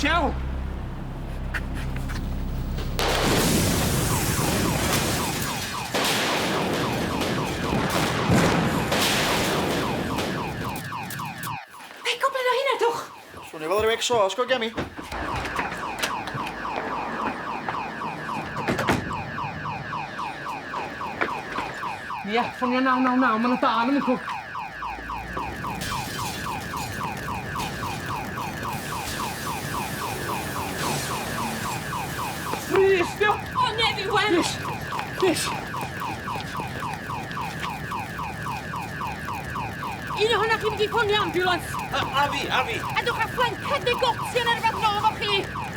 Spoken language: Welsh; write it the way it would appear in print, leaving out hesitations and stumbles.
Iawn! Be goblin o hynna, dwch? Swnio fel rhyw exhaust go gemi. Nia, ffonio 999, ma' 'na dân yn cwc. Frys, dio! O, ne fi wen! Yes! Yes! Un ohonoch chi mynd i ffonio ambulance. A, a fi, a fi. A dwch â flanced neu gotian ar rhywbeth nôl efo chi.